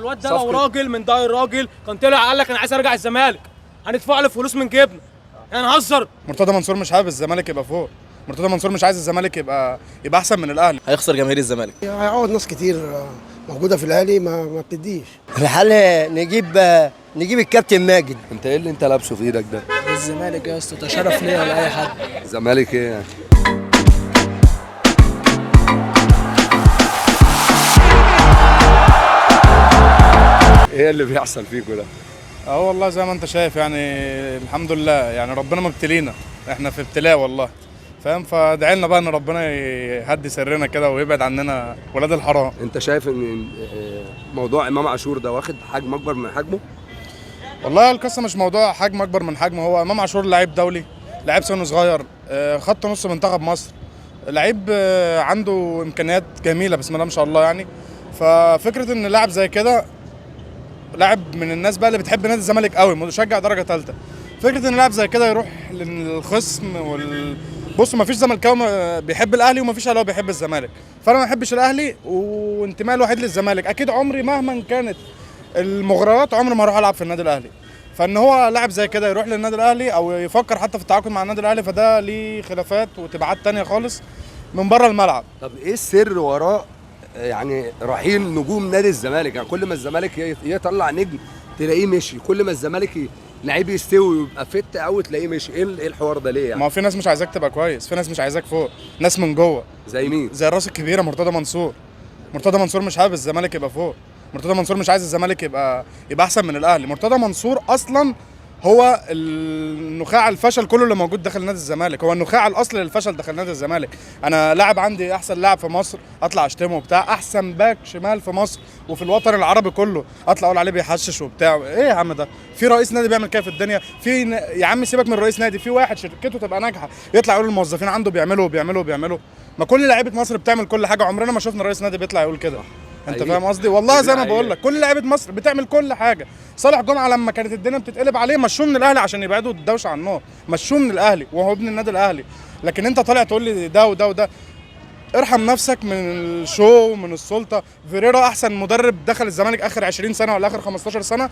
الواد ده لو راجل من داير راجل كان طلع قال لك انا عايز ارجع الزمالك، هندفع له فلوس من جيبنا، احنا هنهزر. مرتضى منصور مش حابب الزمالك يبقى فوق، مرتضى منصور مش عايز الزمالك يبقى احسن من الاهلي. هيخسر جماهير الزمالك، هيعوض ناس كتير موجودة في الاهلي ما بتديش. الحل نجيب الكابتن ماجد. انت ايه اللي انت لابسه في ايدك ده؟ الزمالك يا اسطى ده شرف ليا ولا اي حد. الزمالك ايه يعني؟ ايه اللي بيحصل فيكوا ده؟ اه والله زي ما انت شايف يعني، الحمد لله يعني ربنا مبتلينا، احنا في ابتلاء والله، فاهم؟ فادعي لنا بقى ان ربنا يهدي سرنا كده ويبعد عننا ولاد الحرام. انت شايف ان موضوع امام عاشور ده واخد حجم اكبر من حجمه؟ والله القصة مش موضوع حجم اكبر من حجمه، هو امام عاشور لعيب دولي، لعيب سنة صغير، خط نص منتخب مصر، لعيب عنده امكانيات جميلة بسم الله ما شاء الله يعني. ففكره ان لاعب زي كده، لاعب من الناس بقى اللي بتحب نادي الزمالك قوي، مشجع درجه ثالثة، فكرة ان لاعب زي كده يروح للخصم بص، ما فيش زملكاوي بيحب الاهلي وما فيش اهلاوي بيحب الزمالك، فانا ما بحبش الاهلي وانتمائي الوحيد للزمالك، اكيد عمري مهما كانت المغريات عمري ما هروح العب في النادي الاهلي. فان هو لاعب زي كده يروح للنادي الاهلي او يفكر حتى في التعاقد مع النادي الاهلي، فده ليه خلافات وتبعات تانية خالص من بره الملعب. طب ايه السر وراء يعني رحيل نجوم نادي الزمالك؟ يعني كل ما الزمالك يطلع نجم تلاقيه مشي، كل ما الزمالك لعيب يستوي ويبقى فت قوي تلاقيه مشي. ايه الحوار ده ليه يعني؟ ما هو في ناس مش عايزاك تبقى كويس، في ناس مش عايزاك فوق، ناس من جوه. زي مين؟ زي الراس الكبيرة مرتضى منصور. مرتضى منصور مش حابب الزمالك يبقى فوق، مرتضى منصور مش عايز الزمالك يبقى احسن من الاهلي. مرتضى منصور اصلا هو النخاع الفشل كله اللي موجود داخل نادي الزمالك، هو النخاع الاصلي للفشل داخل نادي الزمالك. انا لاعب عندي احسن لاعب في مصر اطلع اشتمه وبتاع، احسن باك شمال في مصر وفي الوطن العربي كله اطلع اقول عليه بيحشش وبتاع. ايه يا عم ده؟ في رئيس نادي بيعمل كده في الدنيا؟ في يا عم سيبك من رئيس نادي، في واحد شركته تبقى ناجحة يطلع يقول للموظفين عنده بيعملوا وبيعملوا وبيعملوا. ما كل لعيبة مصر بتعمل كل حاجة، عمرنا ما شفنا رئيس نادي بيطلع يقول كده. انت فاهم قصدي؟ والله زي ما بقول لك كل لعيبة مصر بتعمل كل حاجة. صالح جمعه لما كانت الدنيا بتتقلب عليه مشوه من الاهلي عشان يبعدوا الدوشة عنه، مشوه من الاهلي وهو ابن النادي الاهلي. لكن انت طالع تقول لي ده وده وده، ارحم نفسك من ال show ومن السلطة. فيريرا احسن مدرب دخل الزمالك اخر 20 سنة ولا اخر 15 سنة،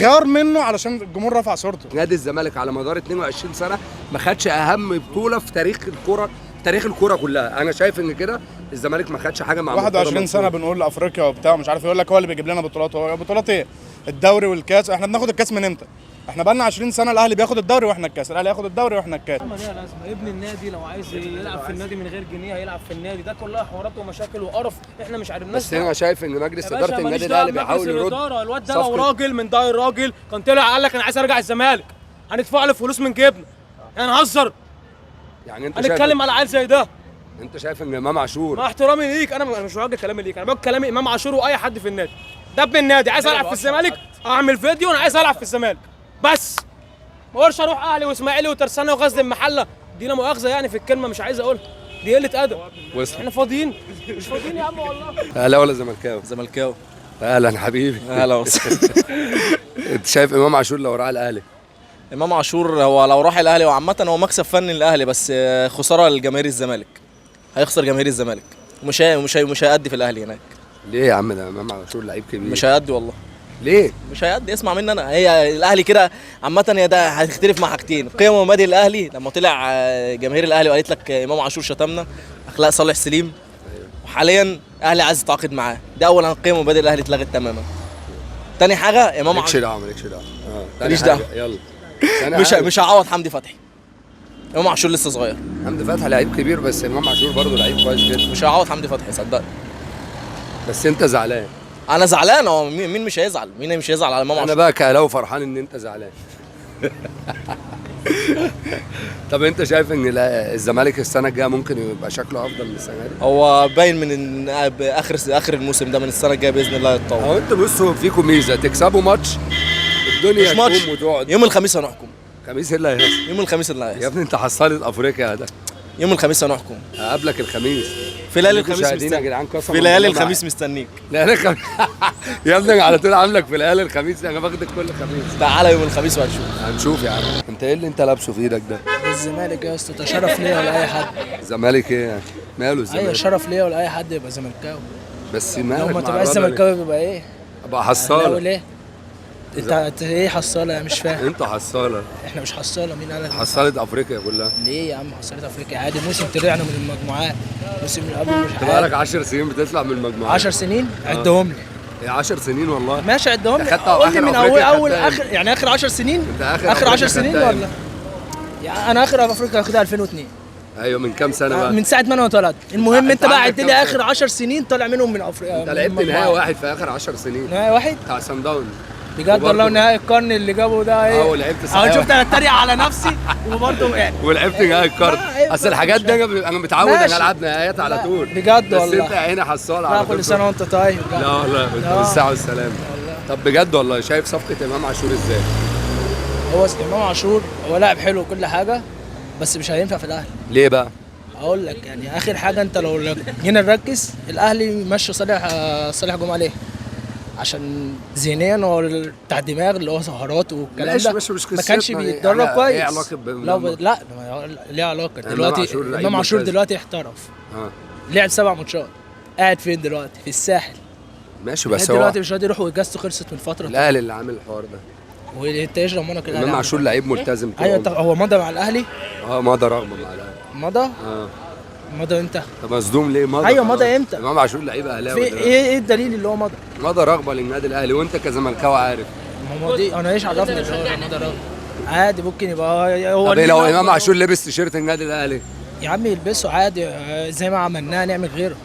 غار منه علشان الجمهور رفع صورته. نادي الزمالك على مدار 22 سنة ما خدش اهم بطوله في تاريخ الكره، تاريخ الكورة كلها. انا شايف ان كده الزمالك ما خدش حاجة مع 21 سنة بنقول لافريقيا وبتاع مش عارف، يقول لك هو اللي بيجيب لنا بطولات. هو بطولات ايه؟ الدوري والكاس. احنا بناخد الكاس من امتى؟ احنا بقالنا 20 سنة الاهلي بياخد الدوري واحنا الكاس، الاهلي ياخد الدوري واحنا الكاس. ما ليها لازمه، ابن النادي لو عايز يلعب في النادي من غير جنيه هيلعب في النادي، ده كلها حوارات ومشاكل وقرف احنا مش عارفين. بس انا شايف ان مجلس ادارة النادي الاهلي بيحاول يرد. الواد ده لو راجل من داير راجل كان طلع قال لك انا عايز ارجع الزمالك، هندفع له فلوس من جيبنا، احنا هنهزر يعني؟ انت هنتكلم على عيل زي ده؟ انت شايف ان امام عاشور، مع احترامي ليك انا مش بوجه كلامي ليك، انا بوجه كلامي امام عاشور واي حد في النادي. ده ابن النادي، عايز العب في الزمالك اعمل فيديو انا عايز العب في الزمالك، بس ما اقولش اروح اهلي واسماعيلي وترسانه وغزل المحلة، دي لا مؤاخذة يعني في الكلمة مش عايز اقولها، دي قلة ادب. احنا فاضيين؟ مش فاضيين يا عم والله. اهلاوي ولا زملكاوي؟ زملكاوي. اهلا حبيبي. اهلا وسهلا. انت شايف امام عاشور لو راح الاهلي؟ امام عاشور هو لو راح الاهلي، وعامة هو مكسب فني للاهلي، بس خسارة لجماهير الزمالك. هيخسر جماهير الزمالك، مش هيأدي في الاهلي هناك. ليه يا عم؟ ده امام عاشور لعيب كبير. مش هيأدي والله. ليه؟ مش هيأدي، اسمع مني انا. هي الاهلي كده عامة، هي ده هتختلف مع حاجتين، قيم ومبادئ الاهلي. لما طلع جماهير الاهلي وقالت لك امام عاشور شتمنا، اخلاق صالح سليم. وحاليا الاهلي عايز يتعاقد معاه، ده اولا قيم ومبادئ الاهلي اتلغت تماما. تاني حاجة امام عاشور مالكش دعوه. ماليش دعوه. يلا. مش هعوض حمدي فتحي. امام عاشور لسه صغير. حمدي فتحي لعيب كبير، بس امام عاشور برضه لعيب كويس جدا. مش هعوض حمدي فتحي صدقني. بس انت زعلان. انا زعلان. هو مين مش هيزعل؟ مين مش هيزعل على امام عاشور؟ انا بقى كهلاوي فرحان ان انت زعلان. طب انت شايف ان الزمالك السنة الجاية ممكن يبقى شكله افضل من السنة دي؟ هو باين من اخر الموسم ده، من السنة الجاية باذن الله يتطور. هو انت بصوا فيكم ميزة، تكسبوا ماتش الدنيا مش ماتش، وتقعد. يوم الخميس هنحكم. الخميس اللي هيحصل؟ يوم الخميس اللي هيحصل يا ابني انت حصلت افريقيا ده. يوم الخميس هنحكم. هقابلك الخميس في ليالي الخميس مستنيك يا جدعان، قسما في ليالي الخميس مستنيك. ليالي الخميس يا ابني على طول عاملك في ليالي الخميس، انا باخدك كل خميس. تعالى يوم الخميس وهنشوف. هنشوف يا عم. انت ايه اللي انت لابسه في ايدك ده؟ الزمالك يا اسطى ده شرف ليا ولا اي حد. الزمالك ايه يعني؟ ماله الزمالك؟ ايوه شرف ليا ولا اي حد يبقى زملكاوي. بس مالك لو ما تبقاش زملكاوي بيبقى ايه؟ ابقى حصاله. ليه؟ انت ايه حصاله؟ انا مش فاهم. انت حصاله. احنا مش حصاله، مين قال لك؟ حصاله افريقيا كلها. ليه يا عم حصاله افريقيا؟ عادي، موسم طلعنا من المجموعات، موسم اللي قبل مش انت بقالك 10 سنين بتطلع من المجموعات. 10 سنين؟ عدهم لي. 10 سنين والله. ماشي عدهم لي، قول لي من اول اخر، يعني اخر 10 سنين. انت اخر 10 سنين ولا؟ يعني انا اخر افريقيا واخدها 2002. ايوه، من كام سنة بقى؟ من ساعة ما انا اتولدت. المهم انت بقى عد لي اخر 10 سنين طالع منهم من افريقيا. انت لعبت نهائي واحد في اخر 10 سنين. نهائي واحد؟ بتاع سان داونز. بجد والله، نهائي القرن اللي جابه ده ايه؟ ولعبت صحيح. شفت انا اتريق على نفسي وبرضه يعني. ولعبت نهائي القرن. اصل الحاجات دي انا متعود ان العب نهائيات على طول. بجد والله. بس انت هنا حصاله على طول. كل سنة وانت طيب. لا والله انت بالساعة والسلامة. طب بجد والله، شايف صفقة امام عاشور ازاي؟ هو امام عاشور هو لاعب حلو وكل حاجة، بس مش هينفع في الاهلي. ليه بقى؟ اقول لك يعني اخر حاجة، انت لو جينا نركز، الاهلي مشى صالح جمعه ليه؟ عشان ذهنيا هو بتاع دماغ اللي هو سهرات والكلام ده، مش ما كانش بيتدرب كويس. ايه علاقة لا ليه علاقة دلوقتي؟ امام عاشور دلوقتي احترف، لعب 7 ماتشات، قاعد فين دلوقتي؟ في الساحل. ماشي، بس هو دلوقتي مش راضي يروح، واجازته خلصت من فترة. الاهلي اللي عامل الحوار ده. وانت ايش ضمنك امام عاشور لعيب ملتزم. ايوه، هو مضى مع الاهلي؟ مضى رغبة مع الاهلي. مضى؟ مضى امتى؟ طب مصدوم ليه مضى؟ ايوه مضى امتى؟ امام عاشور لعيب اهلاوي. ايه الدليل اللي هو مضى؟ مضى رغبة للنادي الاهلي، وانت كزملكاوي عارف. ما مضي، انا ايش عرفني ان هو مضى رغبة؟ عادي ممكن يبقى هو. طب لو امام عاشور لبس تيشيرت النادي الاهلي؟ يا عم يلبسه عادي، زي ما عملناه نعمل غيره.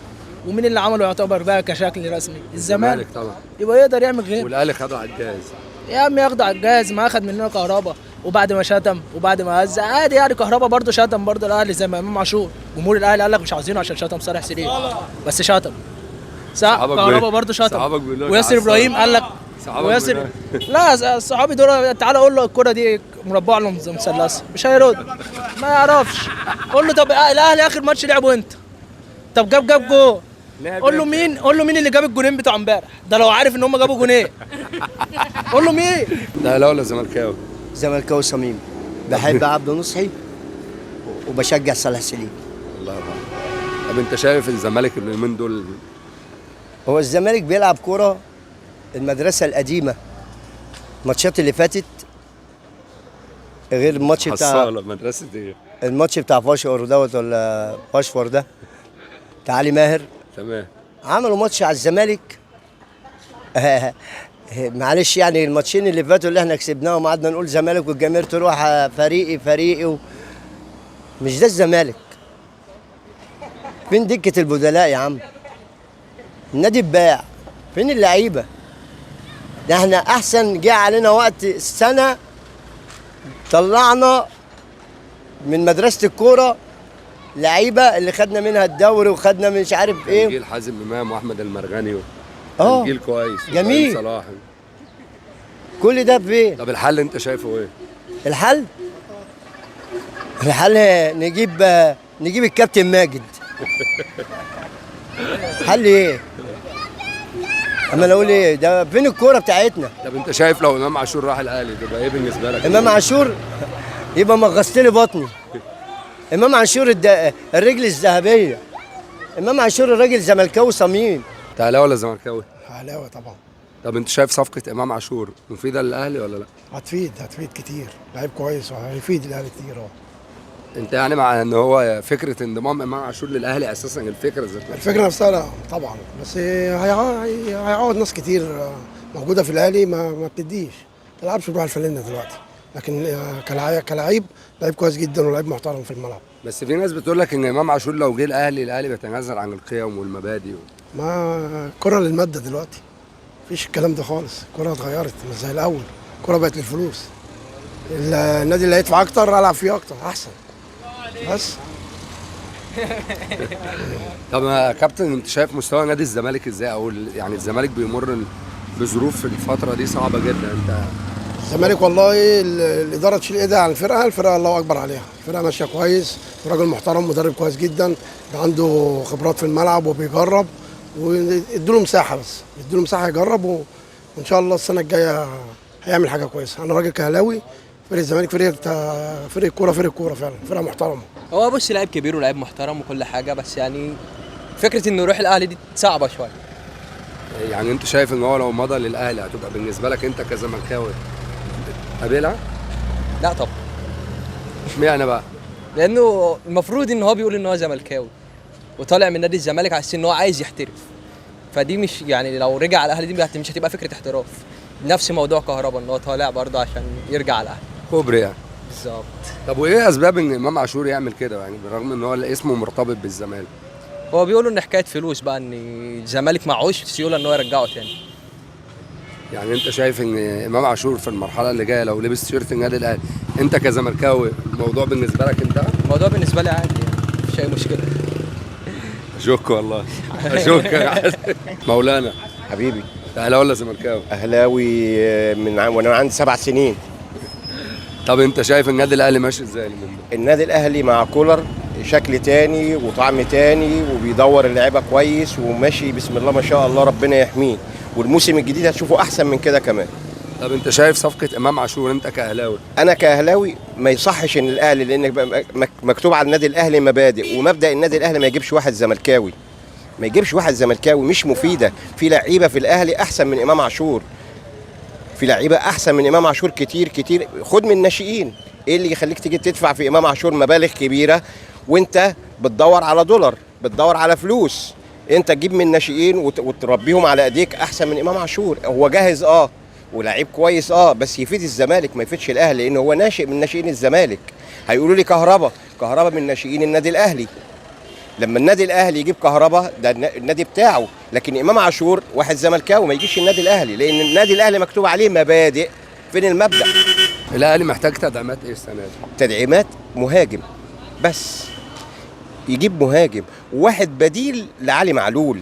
ومين اللي عمله يعتبر بقى كشكل رسمي؟ الزمالك طبعا. يبقى يقدر يعمل غيره. والاهلي خده على الجاهز. يا عم ياخده على الجاهز، ما اخد مننا كهربا، وبعد ما شتم وبعد ما هز عادي يعني. كهربا برضه شتم برضه الاهلي زي ما امام عاشور. جمهور الاهلي قال لك مش عاوزينه عشان شتم صالح سليم، بس شتم. صح، كهربا برضه شتم. وياسر ابراهيم قال لك وياسر لا، صحابي دول تعالى قول له الكره دي مربعه له مثلثة، مش هيرد، ما يعرفش. قول له طب الاهلي اخر ماتش لعبه امتى؟ طب جاب جول. قول له مين، قول له مين اللي جاب الجونين بتوع امبارح ده، لو عارف ان هم جابوا جونين. قول له مين. ده اهلاوي ولا زملكاوي؟ زملكاوي صميم. بحب عبده نصحي وبشجع صلاح سليم. الله يرحمه. طب انت شايف الزمالك اليومين دول؟ هو الزمالك بيلعب كورة المدرسة القديمة. الماتشات اللي فاتت غير الماتش بتاع حصاله مدرسه ايه؟ الماتش بتاع فاشور دوت ولا فاشور ده بتاع علي ماهر. تمام. عملوا ماتش على الزمالك. معلش يعني الماتشين اللي فاتوا اللي احنا كسبناهم قعدنا نقول زمالك والجماهير تروح فريقي فريقي مش ده الزمالك. فين دكة البدلاء يا عم؟ النادي اتباع، فين اللعيبة؟ ده احنا احسن جه علينا وقت السنة طلعنا من مدرسة الكورة لعيبة اللي خدنا منها الدوري وخدنا مش عارف ايه. جيل حازم امام واحمد المرغني جيل كويس، جميل، صلاح، كل ده فين؟ طب الحل انت شايفه ايه؟ الحل؟ الحل نجيب الكابتن ماجد. حل ايه؟ اما انا اقول ايه؟ ده فين الكورة بتاعتنا؟ طب انت شايف لو امام عاشور راح الاهلي تبقى ايه بالنسبة لك؟ امام عاشور يبقى مغصت لي بطني. امام عاشور الرجل الذهبية. امام عاشور الراجل زملكاوي صميم. انت اهلاوي ولا زملكاوي؟ اهلاوي طبعا. طب انت شايف صفقة امام عاشور مفيدة للاهلي ولا لا؟ هتفيد كتير، لعيب كويس وهيفيد الاهلي كتير. انت يعني مع ان هو فكرة انضمام امام عاشور للاهلي اساسا الفكرة ذات نفسها؟ الفكرة نفسها لا طبعا، بس هيعوض ناس كتير موجودة في الاهلي ما بتديش، ما تلعبش بروح الفانلة دلوقتي، لكن كلاعب لعيب كويس جدا ولاعيب محترم في الملعب. بس في ناس بتقول لك ان امام عاشور لو جه الاهلي بيتنازل عن القيم والمبادئ ما كرة للمادة دلوقتي، مفيش الكلام ده خالص، الكرة اتغيرت مش زي الاول، الكرة بقت للفلوس. النادي اللي هيدفع اكتر العب فيه اكتر احسن. بس. طب يا كابتن انت شايف مستوى نادي الزمالك ازاي؟ او يعني الزمالك بيمر بظروف في الفترة دي صعبة جدا. انت الزمالك والله الادارة تشيل ايدها عن الفرقة، الفرقة الله اكبر عليها، الفرقة ماشية كويس، راجل محترم، مدرب كويس جدا، عنده خبرات في الملعب وبيجرب، وادوا له مساحة، بس ادوا له مساحة يجرب، وان شاء الله السنة الجاية هيعمل حاجة كويسة. انا راجل كهلاوي، فريق الزمالك فريق كورة، فريق كورة فعلا، فرقه محترمه. هو بص لعيب كبير ولاعيب محترم وكل حاجة، بس يعني فكرة انه يروح الاهلي دي صعبة شوية. يعني انت شايف ان هو لو مضى للاهلي هتبقى بالنسبة لك انت كزملكاوي قابلها؟ لا طبعا. اشمعنى بقى؟ لانه المفروض ان هو بيقول ان هو زملكاوي وطالع من نادي الزمالك على اساس ان هو عايز يحترف، فدي مش يعني لو رجع على الاهلي دي مش هتبقى فكرة احتراف. نفس موضوع كهربا ان هو طالع برضه عشان يرجع على الاهلي. كوبري يعني. بالظبط. طب وايه اسباب ان امام عاشور يعمل كده يعني بالرغم ان هو اسمه مرتبط بالزمالك؟ هو بيقولوا ان حكاية فلوس بقى، ان الزمالك معهوش سيولة ان هو يرجعه تاني. يعني انت شايف ان امام عاشور في المرحلة اللي جاية لو لبس تيشيرت النادي الاهلي انت كزملكاوي الموضوع بالنسبة لك انتهى؟ الموضوع بالنسبة لي عادي يعني، مفيش اي مشكلة. اشك والله اشك. مولانا حبيبي، اهلاوي ولا زملكاوي؟ اهلاوي من وانا عندي 7 سنين. طب انت شايف النادي الاهلي ماشي ازاي اليومين دول؟ النادي الاهلي مع كولر شكل تاني وطعم تاني، وبيدور اللعيبة كويس وماشي بسم الله ما شاء الله، ربنا يحميه، والموسم الجديد هتشوفه احسن من كده كمان. طب انت شايف صفقة امام عاشور انت كاهلاوي؟ انا كاهلاوي ما يصحش ان الاهلي، لان مكتوب على النادي الاهلي مبادئ، ومبدا النادي الاهلي ما يجيبش واحد زملكاوي، ما يجيبش واحد زملكاوي مش مفيدة. في لعيبة في الاهلي احسن من امام عاشور، في لعيبة احسن من امام عاشور كتير كتير. خد من الناشئين. ايه اللي يخليك تيجي تدفع في امام عاشور مبالغ كبيرة وانت بتدور على دولار، بتدور على فلوس؟ انت تجيب من الناشئين وتربيهم على ايديك احسن من امام عاشور. هو جاهز ولعيب كويس بس يفيد الزمالك ما يفيدش الاهلي، لان هو ناشئ من ناشئين الزمالك. هيقولوا لي كهربا، كهربا من ناشئين النادي الاهلي. لما النادي الاهلي يجيب كهربا ده النادي بتاعه، لكن امام عاشور واحد زملكاوي ما يجيش النادي الاهلي، لان النادي الاهلي مكتوب عليه مبادئ. فين المبدا؟ الاهلي محتاج تدعيمات ايه السنة دي؟ تدعيمات مهاجم بس، يجيب مهاجم واحد بديل لعلي معلول،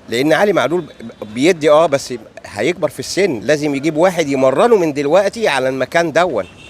لان علي معلول بيدي بس هيكبر في السن، لازم يجيب واحد يمرنه من دلوقتي على المكان دون.